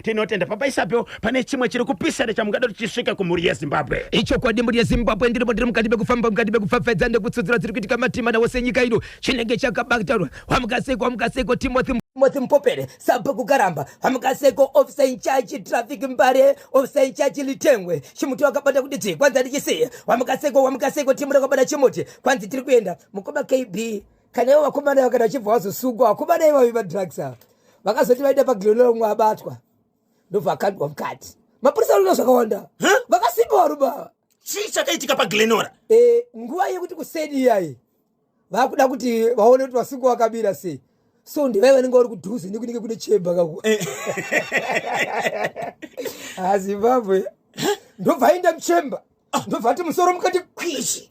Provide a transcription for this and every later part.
Tinotenda Papa Isabel, pane chimwe chiri kupisa nechamungada kuti chisvike kumhuri yeZimbabwe. Ichokwadi mhuri yeZimbabwe, ndiripo ndiri mukati mekufamba, mukati mekupfapfaidza nekutsudzura dziri kuitika matimana wose nyika ino. Chinenge chakabatarwa wamukaseko, wamukaseko Timothy Timothy Mupopere, Sabhuku Karamba, Wamukaseko, officer in charge traffic Mbare, officer in charge Litengwe, chimuti wakabata kuti dzvi, kwanzi atichisiye. Wamukaseko, wamukaseko, timu rakabata chimuti, kwanzi tiri kuenda. Mukoma KB, kana ivo vakomana vakana vachibva vazosungwa, vakomana ivavo vemadrugs ava vakazoti vaida paGlenora umwe abatwa, ndobva akandwa mukati. Mapurisa vanoona zvakawanda, vakasimba varume ava. Chii chakaitika paGlenora? Nguva yekuti kuseni iyayi vakuda kuti vaone kuti vasungwa vakamira sei, so ndivai vanenge vari kudhuze nekunenge kune chemba kako. Zimbabwe, ndobva aenda muchemba, ndobva ati musoro mukati kwishi.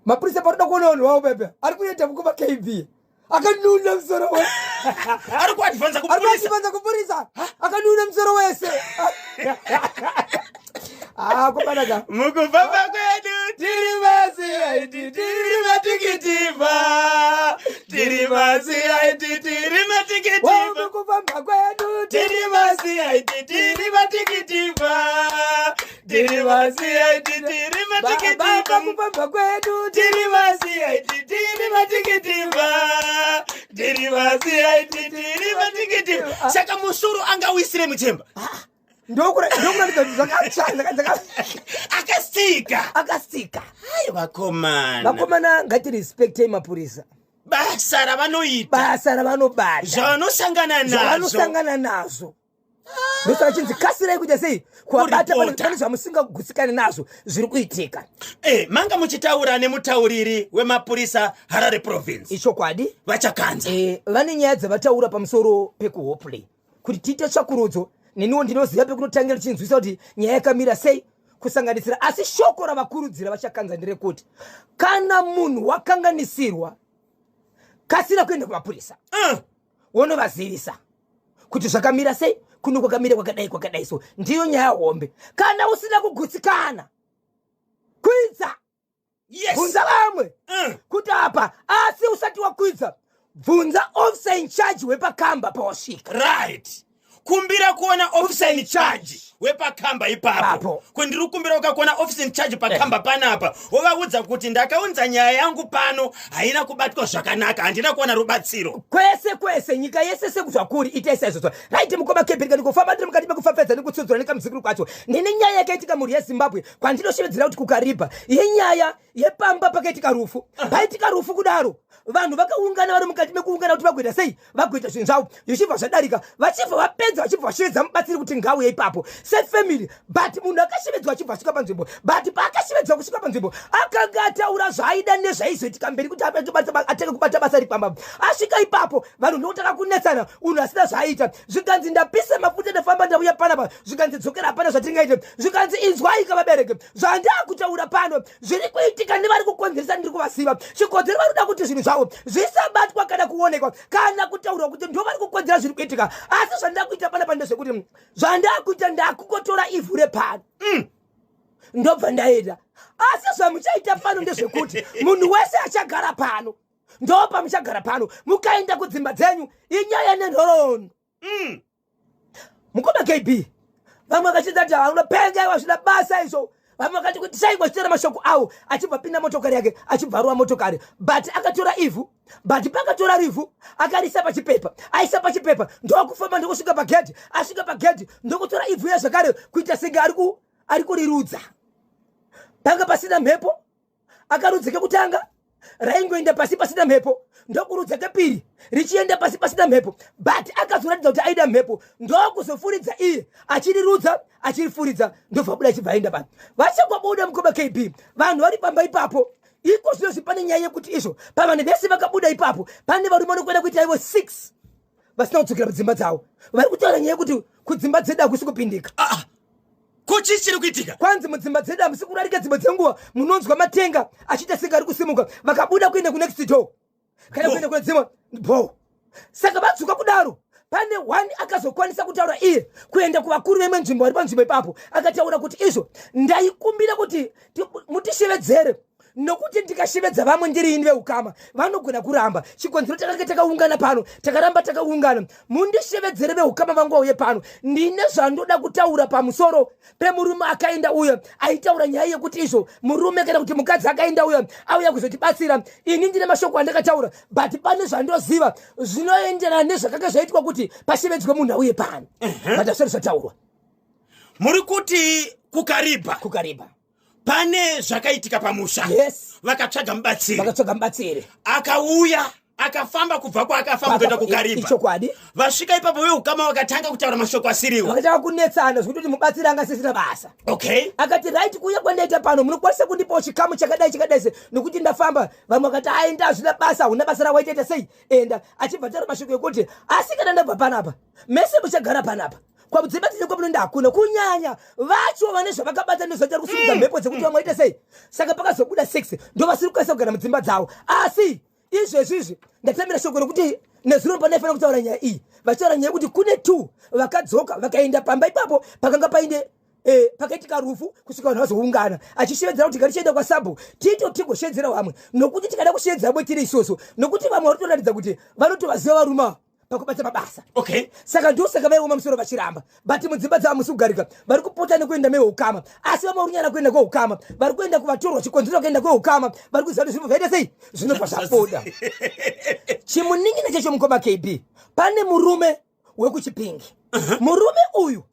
Mapurisa paroda kuona vanhu vavo pepe ari kuenda mukoma KB akanuna musoro wese. Ari kuadvanza ari kupurisa. Kuadvanza kupurisa, akanuna musoro wese. Ah, komanaka. Mukufamba kwedu tiri maCID, tiri matikitiva, tiri maCID, tiri matikitiva. Mukufamba kwedu tiri maCID, tiri matikitiva, tiri maCID, tiri matikitiva. Mukufamba kwedu tiri maCID, tiri matikitiva, tiri maCID, tiri matikitiva. Saka musoro angawisire muchemba? Ndokuratidza kuti zvakatsva. Akasika. Akasika. Ai, vakomana. Vakomana, ngatirespektei mapurisa. Basa ravanoita. Basa ravanobata. Zvavanosangana nazvo. Zvavanosangana nazvo, ndosaka chinzi kasirai kuita sei, kuvabata. Kuripota. Pane zvamusingagutsikani nazvo zviri kuitika. Manga muchitaura nemutauriri wemapurisa Harare Province. Ichokwadi. Vachakanza. Vane nyaya dzavataura pamusoro pekuHopley kuti tiite tsvakurudzo. Neniwo ndinoziva pekunotangira tichinzwisa kuti nyaya yakamira sei kusanganisira, asi shoko ravakurudzira Vachakanza nderekuti kana munhu wakanganisirwa, kasira kuenda kumapurisa, wonovazivisa kuti zvakamira sei, kuno kwakamira kwakadai kwakadai. So ndiyo nyaya hombe. Kana usina kugutsikana, kwidza. Bvunza vamwe kuti apa, asi usati wakwidza, bvunza officer in charge wepakamba pawasvika. Right, kumbira kuona officer in charge wepakamba ipapo. Papo. Kwendiri kukumbira ukakuona officer in charge pakamba panapa, wovaudza kuti ndakaunza nyaya yangu pano, haina kubatwa zvakanaka, handina kuwana rubatsiro. Kwese kwese, nyika yese sekuzvakuri, itai saizvozvo. Right, mukoma Kebhirika, ndikufamba ndiri mukati mekufafedza nekutsudzura nekamuzukuru kwacho. Ndine nyaya yakaitika mhuri yeZimbabwe kwandinoshevedzera kuti kuKaribha, yenyaya yepamba pakaitika rufu. Paitika rufu kudaro, vanhu vakaungana, vari mukati mekuungana kuti vagoita sei, vagoita zvinhu zvavo, zvichibva zvadarika, vachibva vapedza, vachibva vashevedza mubatsiri kuti ngauye ipapo sefamily. But munhu akashevedzwa achibva asvika panzvimbo, but paakashevedzwa kusvika panzvimbo, akanga ataura zvaaida nezvaizoitika mberi kuti atenge kubata basa ripamba. Asvika ipapo, vanhu ndokutanga kunetsana, unhu asina zvaaita. Zvikanzi, "Ndapisa mafuta, ndafamba, ndauya panapa." Zvikanzi, "Dzokera, hapana zvatingaite." Zvikanzi, "Inzwai kavabereki, zvandakutaura pano zviri kuitika nevari kukonzeresa ndiri kuvaziva. Chikonzero vari kuda kuti zvinhu zvavo zvisabatwa kana kuonekwa kana kutaurwa kuti ndo vari kukonzera zviri kuitika. Asi zvandakuita panapa ndezvekuti zvandakuita, ndakungotora ivhu repano, ndobva ndaenda. Asi zvamuchaita pano ndezvekuti munhu wese achagara pano, ndo pamuchagara pano. Mukaenda kudzimba dzenyu, inyaya nenhoroondo." Mukoma KB, vamwe vakachidza kuti unopenga iwa, zvina basa izvo. Vamwe vakati kuti saigwa chitora mashoko awo. Achibva pinda motokari yake, achibva arova motokari, but akatora ivhu. But pakatora ivhu, akarisa pachipepa, aisa pachipepa, ndokufamba, ndokusvika pagedhi. Asvika pagedhi, ndokutora ivhu iya zvakare, kuita senge ari kurirudza. Panga pasina mhepo. Akarudza kekutanga, raingoenda pasi pasina mhepo. Ndokurudza kepiri, richienda pasi pasina mhepo. But akazoratidza kuti aida mhepo, ndokuzofuridza iye achirirudza, achirifuridza, ndobva buda, achibva aenda pano. Vachangobuda, mukoma KB, vanhu vari pamba ipapo iko zvinozvi pane nyaya yekuti izvo pavanhu vese vakabuda ipapo, pane varume vanokwenda kuita ivo 6 vasina kudzokera kudzimba dzavo. Vari kutaura nyaya yekuti kudzimba dzedu hakusi kupindika. Ah, ko chii chiri kuitika? Kwanzi mudzimba dzedu hamusi kurarika, dzimwe dzenguva munonzwa matenga achiita senge ari kusimuka. Vakabuda kuenda kunext door kana kuenda kune dzimwe bo. Saka vadzuka kudaro, pane one akazokwanisa kutaura iye kuenda kuvakuru vemwe nzvimbo vari panzvimbo ipapo, akataura kuti izvo ndaikumbira kuti mutishevedzere. Nokuti ndikashevedza vamwe ndiri ini veukama vanogona kuramba. Chikonzero takange takaungana pano, takaramba takaungana, mundishevedzere veukama vangu vauye pano. Ndine zvandoda kutaura pamusoro pemurume akaenda uyo aitaura nyaya yekuti izvo murume kana kuti mukadzi akaenda uyo auya kuzotibatsira. Ini ndine mashoko andakataura, but pane zvandoziva zvinoenderana nezvakanga zvaitwa kuti pashevedzwe munhu auye pano. But hazvisati zvataurwa. Muri kuti kuKaribha? KuKaribha. Pane zvakaitika pamusha. Yes. Vakatsvaga mubatsiri. Vakatsvaga mubatsiri. Akauya, akafamba kubva kwaakafamba kuenda kuKaribha. Ichokwadi. Vasvika ipapo, veukama vakatanga kutaura mashoko asiriwo. Vakatanga kunetsana zvekuti mubatsiri anga asisina basa. Akati, "Right, kuuya kwandaita pano, munokwanisa kundipawo chikamu chakadai chakadai se nokuti ndafamba." Vamwe vakati, "Aenda, hazvina basa, hauna basa rawaitaita sei, enda." Achibva taura mashoko ekuti, "Asi kana ndabva panapa, mese muchagara panapa. Kwamudzimba dzine kwamunoenda hakuna." Kunyanya vacho vane zvavakabata nezvaita kusimudza mhepo dzekuti vamwe vaite sei. Saka pakazobuda 6 ndo vasiri kukwanisa kugara mudzimba dzavo. Asi izvezvi izvi ndatambira shoko rekuti nezuro pandaifanira kutaura nyaya iyi, vachitaura nyaya yekuti kune two vakadzoka vakaenda pamba ipapo pakanga paine pakaitika rufu kusvika vanhu vazoungana, achishevedzera kuti ngatichienda kwasabhu tito tigoshevedzera vamwe, nokuti tikada kushevedzera vamwe tiri isusu, nokuti vamwe vari kutoratidza kuti vanotovaziva varume ava pakubata mabasa. Saka ndosaka vaioma musoro vachiramba, but mudzimba dzavo musi kugarika. Vari kupota nekuenda meukama, asi vamwe vari kunyanya kuenda kweukama, vari kuenda kuvatorwa. Chikonzero kuenda kweukama, vari kuziva kuti zvinhu zvaita sei, zvinobva zvabuda. Chimunin'ina checho, mukoma KB, pane murume wekuChipingi. Murume uyu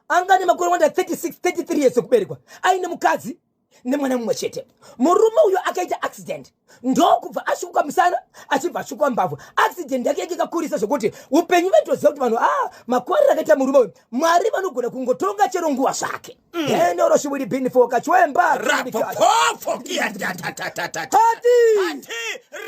anga nemakore wanda 36, 33 years ekuberekwa, aine mukadzi nemwana mumwe chete. Murume uyu akaita accident, ndokubva asvuka musana, achibva asvuka mbavhu. Accident yake yake ikakurisa zvokuti upenyu vaitoziva kuti vanhu a makwariro akaita murume uyu, Mwari vanogona kungotonga chero nguva zvake. Enoroshiwiri binifo kachwemba. Rapopopho kia ta ta ta ta ta ta. Hati! Hati,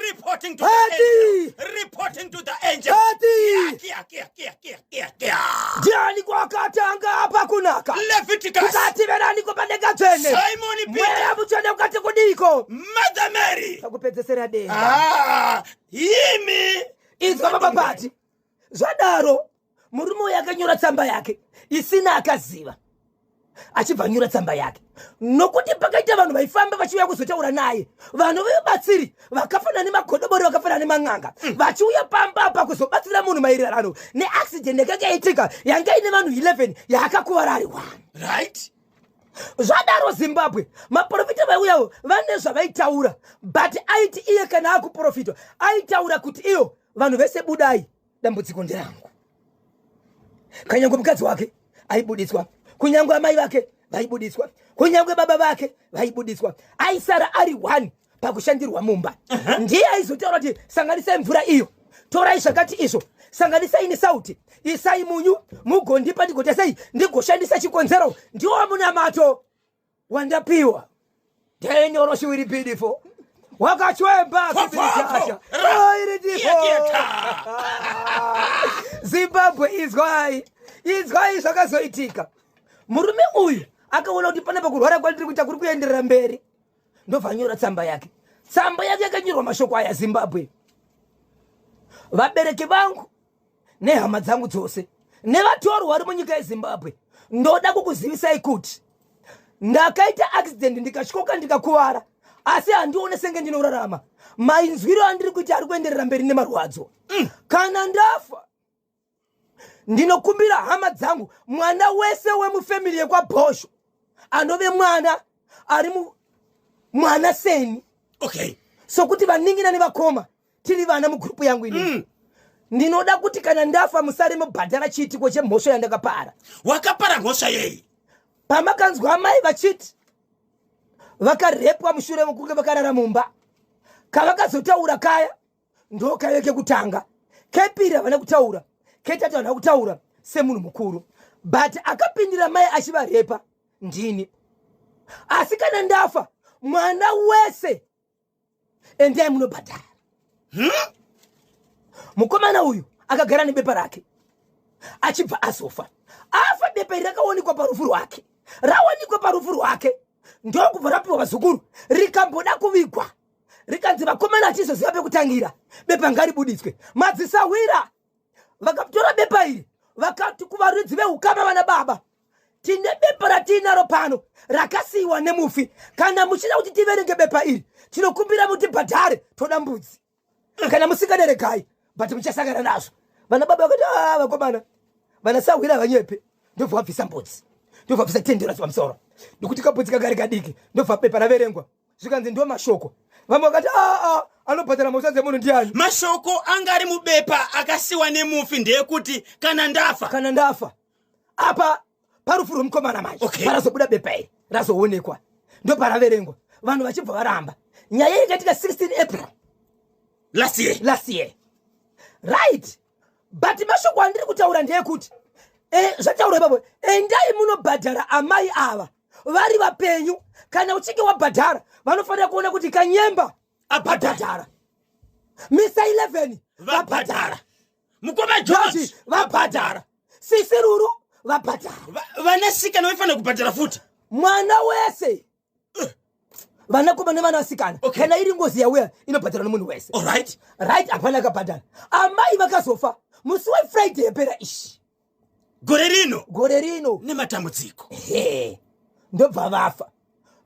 reporting to the Hati! angel. Reporting to the angel. Hati! Kia kia kia kia kia kia. Ndiani kwakatanga apa kunaka? Leviticus. Kukativeraniko padenga dzvene? Simon Peter. Mweya Mutsvene ukati kudiko? Mother Mary. Pakupedzesera denga. Ah, imi. Inzwa, baba Pati, zvadaro murume uyu akanyora tsamba yake isina akaziva. Achibva anyora tsamba yake, nokuti pakaita vanhu vaifamba vachiuya kuzotaura naye, vanhu vebatsiri vakafanana nemagodobori, vakafanana nemang'anga, vachiuya pamba apa kuzobatsira munhu maererano neaccident yakanga yaitika, yanga ine vanhu 11, yaakakuvara ari 1. Zvadaro, Zimbabwe, maprofita vaiuyawo vane zvavaitaura, but aiti iye kana akuprofitwa aitaura kuti iyo vanhu vese budai, dambudziko nderangu. Kanyange mukadzi wake aibuditswa, kunyange amai vake vaibuditswa, kunyange baba vake vaibuditswa, aisara ari one pakushandirwa mumba. Ndiye aizotaura kuti sanganisai mvura iyo, torai zvakati izvo, sanganisai nesauti, isai munyu, mugondipa ndigota sei, ndigoshandisa. Chikonzero ndiwo munamato wandapiwa. Tenyoroshiwiri bidifo wakachwemba. Fofofo. Iritifo. Kia, Zimbabwe, izwai, izwai zvakazoitika. Murume uyu akaona kuti panapa kurwara kwandiri kuita kuri kuenderera mberi, ndobva anyora tsamba yake. Tsamba yake yakanyorwa mashoko aya: "Zimbabwe, vabereki vangu nehama dzangu dzose nevatorwa vari munyika yeZimbabwe, ndoda kukuzivisai kuti ndakaita accident, ndikatyoka, ndikakuvara, asi handione senge ndinorarama. Mainzwiro andiri kuita ari kuenderera mberi nemarwadzo. Kana ndafa, ndinokumbira hama dzangu, mwana wese wemufamily yekwaBhosho anove mwana ari mwana seni, sokuti vanin'ina nevakoma tiri vana mugurupu yangu inini, ndinoda kuti kana ndafa musare mubhadhara chiitiko chemhosva yandakapara." Wakapara mhosva yei? Pamakanzwa amai vachiti vakarepwa mushure mekunge vakarara mumba, kavakazotaura kaya ndo kaive kekutanga. Kepiri havana kutaura, ketatu havana kutaura semunhu mukuru, but akapindira mai achivarepa ndini. Asi kana ndafa, mwana wese endai munobhadhara." Mukomana uyu akagara nebepa rake achibva azofa. Afa, bepa iri rakaonekwa parufu rwake. Rawanikwa parufu rwake, ndokubva rapiwa vazukuru. Rikamboda kuvigwa, rikanzi, "Vakomana, hatizoziva pekutangira, bepa ngaribuditswe." Madzisahwira vakatora bepa iri, vakati kuvaridzi veukama, vana baba, Tine bepa ratiinaro pano rakasiyiwa nemufi. Kana muchida kuti tiverenge bepa iri, tinokumbira mutibhadhare, toda mbudzi. Kana musingade regai, but muchasangana nazvo. Vana baba vakati, ah, vakomana, vana sahwira vanyepe. Ndobva vabvisa mbudzi, ndobva vabvisa tendero pamusoro, nekuti kabudzi kagari kadiki. Ndobva bepa raverengwa, zvikanzi ndo mashoko. Vamwe vakati, aa, ah, anobhadhara mhosva dzemunhu ndiani? Mashoko anga ari mubepa akasiwa nemufi ndeyekuti kana ndafa, kana ndafa. Apa parufu rwemukomana manje, parazobuda bepa iri, razoonekwa, ndoparaverengwa, vanhu vachibva varamba. Nyaya yakaitika 16 April last year. Last year, right. But mashoko andiri kutaura ndeyekuti zvataurwa ipapo, endai munobhadhara amai ava vari vapenyu. Kana uchinge wabhadhara, vanofanira kuona kuti Kanyemba abhadhara, Mr 11 vabhadhara, mukoma George vabhadhara, sisi Ruru vabhadhara. Vanasikana vaifanira kubhadhara futi. Mwana wese, vanakomana nevanasikana. Kana iri ngozi yauya, inobhadharwa nemunhu wese. Alright. Right, hapana akabhadhara. Amai vakazofa musi weFriday yapera ishi. Gore rino. Gore rino. Nematambudziko. He, ndobva vafa.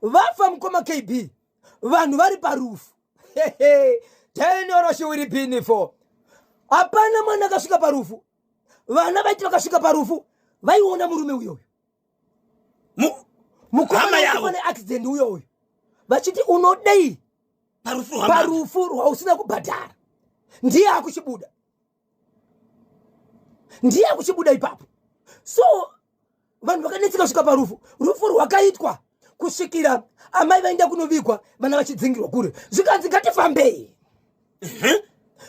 Vafa, mukoma KB, vanhu vari parufu. Tenoroshiwiri binifo, hapana mwana akasvika parufu. Vana vaiti vakasvika parufu, vaiona murume uyoyo, hama yavo. Neaccident uyoyo, vachiti, "Unodei parufu?" Parufu rwausina kubhadhara. Ndiye akuchibuda, ndiye akuchibuda ipapo. So vanhu vakanetseka kusvika parufu. Rufu rwakaitwa kusvikira amai vaenda kunovigwa, vana vachidzingirwa kure. Zvikanzi, "Ngatifambei."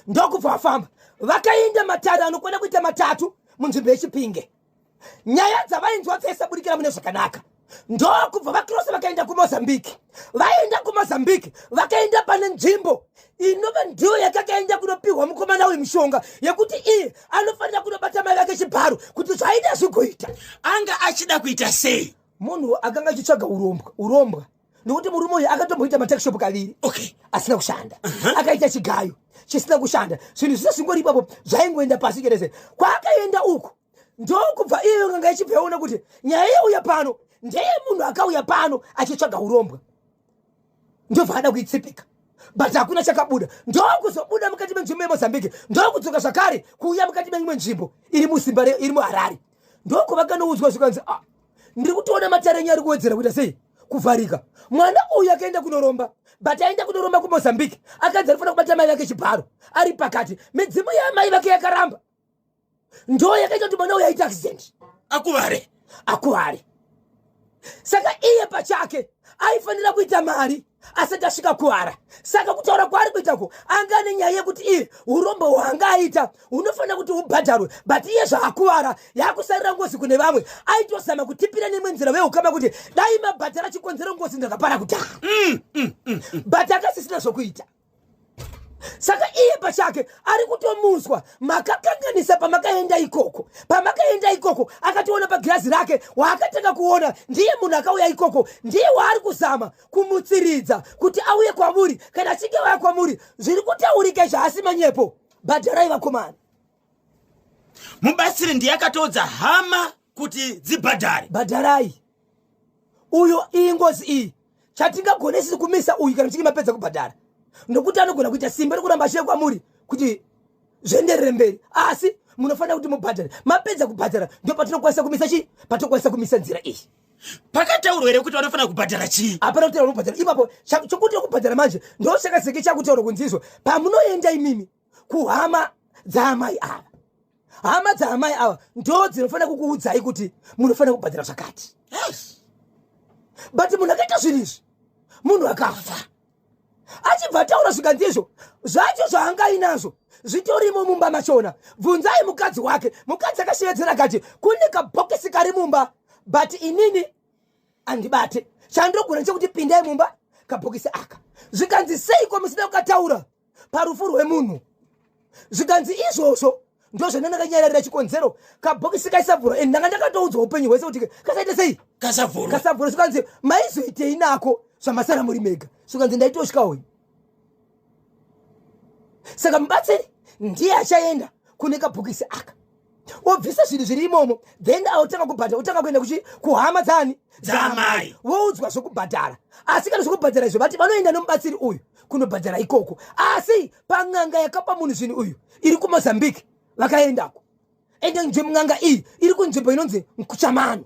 Ndokubva vafamba, vakaenda matare anokwana kuita matatu munzvimbo yeChipinge. Nyaya dzavainzwa dzaisabudikira mune zvakanaka. Ndokubva vakrosa, vakaenda kuMozambique. Vaenda kuMozambique, vakaenda pane nzvimbo inova ndiyo yakakaenda kunopiwa mukomana uyu mishonga yekuti iye anofanira kunobata mai vake chibharo kuti zvaida zvigoita. Anga achida kuita sei? Munhu akanga achitsvaga urombwa, urombwa, nekuti murume uyu akatomboita matuckshop kaviri asina kushanda, akaita chigayo chisina kushanda. Zvinhu zvise zvingori ipapo, zvaingoenda pasi cherese. Kwaakaenda uku, ndokubva iyo nganga ichibva yaona kuti nyaya yauya pano ndeye munhu akauya pano achitsvaga urombwa. Ndobva ada kuitsipika, but hakuna chakabuda. Ndokuzobuda mukati menzvimbo yeMozambique, ndokudzoka zvakare kuuya mukati meimwe nzvimbo iri musimba, iri muHarare. Ndokuvakanouzwa, zvikanzi, "Ah, ndiri kutoona matare enyu ari kuwedzera kuita sei, kuvharika. Mwana uyu akaenda kunoromba, but aenda kunoromba kuMozambique, akanzi arifanira kubata mai vake chibharo ari pakati. Midzimu yamai vake yakaramba, ndo yakaita kuti mwana uyu aite accident." Akuvare. Akuvare. Saka iye pachake aifanira kuita mari asati asvika kuvara. Saka kutaura kwaari kuitako, anga ane nyaya yekuti iye urombo hwaanga aita hunofanira kuti hubhadharwe, but iye zvaakuvara, yakusarira ngozi kune vamwe. Aitozama kutipira neimwe nzira veukama kuti dai mabhadhara chikonzero ngozi ndakapara kudhara, but akasisina zvokuita. Saka iye pachake ari kutomuswa, makakanganisa pamakaenda ikoko. Pamakaenda ikoko, akatoona pagirazi rake, waakatanga kuona ndiye munhu akauya ikoko, ndiye waari kuzama kumutsiridza kuti auye kwamuri. Kana achinge vaya kwamuri, zviri kutaurika izvi haasi manyepo. Bhadharai, vakomana. Mubatsiri ndiye akatoudza hama kuti dzibhadhare. Bhadharai uyo. Iyi ngozi iyi, chatingagonesi kumisa uyu kana muchinge mapedza kubhadhara, nokuti anogona kuita simba rekuramba achiuya kwamuri kuti zvienderere mberi. Asi munofanira kuti mubhadhare. Mapedza kubhadhara, ndo patinokwanisa kumisa chii, patinokwanisa kumisa nzira iyi. Pakataurwa here kuti vanofanira kubhadhara chii? Hapana kutaura kubhadhara ipapo. Chokuti kubhadhara manje ndo chakazenge chakutaura kunzizvo pamunoenda imimi kuhama dzaamai ava. Hama dzaamai ava ndo dzinofanira kukuudzai kuti munofanira kubhadhara zvakati. But munhu akaita zvinhu izvi, munhu akafa achibva ataura zvikanzizvo zvacho zvaangainazvo zvitorimo mumba machona. Bvunzai mukadzi wake. Mukadzi akashevedzera akati kune kabhokisi kari mumba, but inini andibate. Chandogona chekuti pindai mumba, kabhokisi aka. Zvikanzi, "Seiko musina kukataura parufu rwemunhu?" Zvikanzi, "Izvozvo ndo zvandandakanyararira. Chikonzero kabhokisi kaisavhurwa, and ndanga ndakatoudzwa upenyu hwese kuti kasaite sei?" Kasavhurwa. Kasavhurwa. Zvikanzi, "Maizoitei nako zvamasara muri mega?" Zvikanzi, "Ndaitosvikawo." Saka mubatsiri ndiye achaenda kune kabhokisi aka. Obvisa zvinhu zviri imomo, then autanga kubhadhara, utanga kuenda kuchi kuhama dzani? Dzaamai. Woudzwa zvokubhadhara. Asi kana zvokubhadhara izvo, vati vanoenda nomubatsiri uyu kunobhadhara ikoko. Asi pan'anga yakapa munhu zvinhu uyu iri kuMozambique, vakaendako. Ende n'anga iyi iri kunzvimbo inonzi Nkuchamano.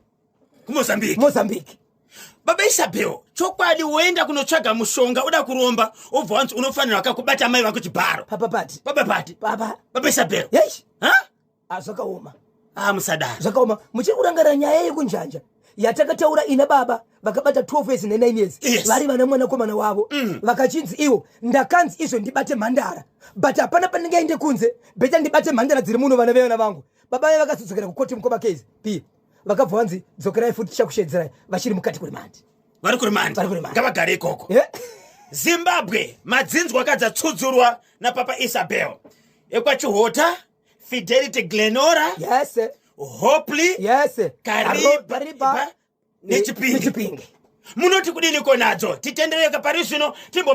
KuMozambique. Mozambique. Baba Isabel, chokwadi woenda kunotsvaga mushonga, uda kuromba, obva wanzi unofanirwa kakubata mai vako chibharo. Papa pati. Baba pati. Baba. Baba Isabel. Yei. Ha. Ah, zvakaoma. Ah, musadaro. Zvakaoma. Muchiri kurangarira nyaya yekunjanja yatakataura ina baba vakabata 12 years ne9 years? Yes. Vari vana mwanakomana wavo. Vakachinzi iwo, ndakanzi izvo ndibate mhandara, but hapana pandingaende kunze, better ndibate mhandara dziri muno, vana vevana vangu. Baba vai vakazodzokera kukoti, mukoma case p vakabva vanzi dzokerai futi, tichakushedzerai. Vachiri mukati kuremand. Vari kuremand. Vari kuremand. Ngavagare ikoko. Yeah. Zimbabwe, madzinzwa akadzatsudzurwa napapa Isabel ekwaChihota, Fidelity, Glenora, Hopley, Kariba. Kariba neChipinge. NeChipinge. Munoti kudiniko nadzo? Titendereka pari zvino timbo.